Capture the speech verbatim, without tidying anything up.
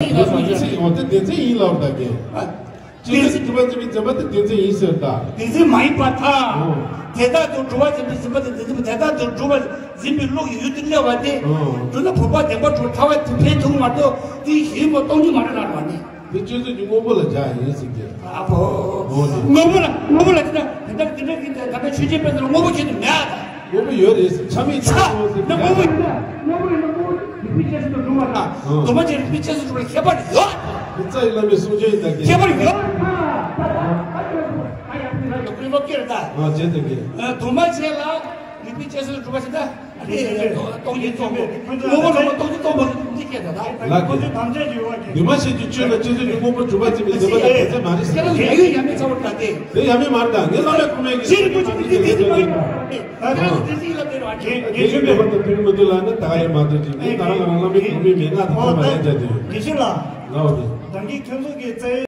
ཡིན་ལ་སོང་ཡོད། ཚིག་འོ་དེ་སྡེ་ཚན་ཡིན་ལབ་ད་གི། ཨ། སྤྱི་ཚོགས་སྒྲུབ་པ་འཛིན་པའི་འཛིན་པ་དེ་སྡེ་ཚན་ཡིན་ཟེར་ད། སྡེ་ཚན་མ་ཡིན་པར་ཐལ། ཨོ། དེ་དག་ཏུ་སྒྲུབ་པ་འཛིན་པའི་འཛིན་པ་དེ་སྡེ་ཚན་དེ་དག་ཏུ་སྒྲུབ་པ་འཛིན་པའི་བློ་ཡི་ཡུལ་དུ་གནས་པ་དེ། ཨོ། སྒྲུབ་ན་བུམ་པ་བདེན་པར་གྲུབ་ཐལ་བ་དེ་འཕེན་ཐུབ་མ་གཏོགས་དེ་གཞི་མ་སྟོང་ཉིད་མ་རེད་ལབ་པ་ནི། དེ་སྤྱི་ཚོགས་ཀྱི་དངོས་པོ་ལ་བཞག་ཡིན་ཟེར་གྱི། ཨ་ཕོ། ཨོ་དེ། དངོས་པོ་ལ་དངོས་པོ་ལ་དེ་འདྲ་དེ་འདྲ་དེ་འདྲ་དེ་འདྲ་ཆོས་ཅན་དཔེ་ལ་དངོས་པོ་ཆེད་དུ་མེད་ཨ། དངོས་པོ་ཡོད་རེད་ཟེར། ཆ་མེད་ཆ་ཆ་མེད་ཟེར་ན་དངོས་པོ་ཡིན་ན་དངོས་པོ་ཡིན་ན་དངོས་པོ་རིགས་པས་ཆེད་དུ་སྒྲུབ་པ་དང་། ཨོ། དུ་མ་ཅན་རིགས་པས་ཆེད་དུ་སྒྲུབ་པ་ལ་ཁྱད་པར་ཡོད། དེ་རྩ་བའི་བླ་མའི་གསུང་ཆོས་ཡིན་ད་གི། ཁྱད་པར་ཡོད། ཨ་ཡག་པོ་ཡིན་ན་ཡག་པོ་ཡིན་ན་སློབ་སྐྱེས་རེད་ད། ཨ་བྱས་ད་གི། ཨ་དུ་མ་ཅན་ལ་རིགས་པས་ཆེད་དུ་སྒྲུབ་པ་ཞིག་ད། ཨ་ནི་སྟོང་ཉིད་རྟོགས་པ། དངོས་པོ་རྣམ་པ་སྟོང་ཉིད་རྟོགས་པ་འདི་སྐད་ད་ད། ལགས་ཀྱི། འདུས་མ་བྱས་ཀྱི་ཆོས་ལ་སྤྱི་ཚོགས་ཀྱི་དངོས་པོ་གྲུབ་པ་ཅན་གྱི་འཛིན་པ་ལ་དེ་ཚད་མ་རེད་ཟེར། ཡ་ཡུལ་ཡ་མེད་ཚ་བོ་ད་དེ། དེ་ཡ་མེད་མ་རེད་ད། ངས་བླ་མའི་ཁོ་མའི་གི་ཞེས་རིན་པོ་ཆེ་གིས་དེ་དེ་ཚད་མ་རེད། ད་རང་གི་དེ་ཚད་ལ་དེ་རེད་བ། དགེ་དགེ་སྦྱོང་མེད་པར་ཐུབ་པའི་མི་འདུག་ལབ་ན་ད་ག་ཡང་མ་འདུག་ཅིང་། ངས་ད་རང་ལ་རང་བླ་མའི་ཁོ་མའི་མན་ངག་དེ་ཚད་མ་རེད་ཅག་དེ། དགེ་བཤེས་ལགས། ལའོ་དེ། ད་གིན་ཁྱོད་ཚོ་གི་རྩ་བའི།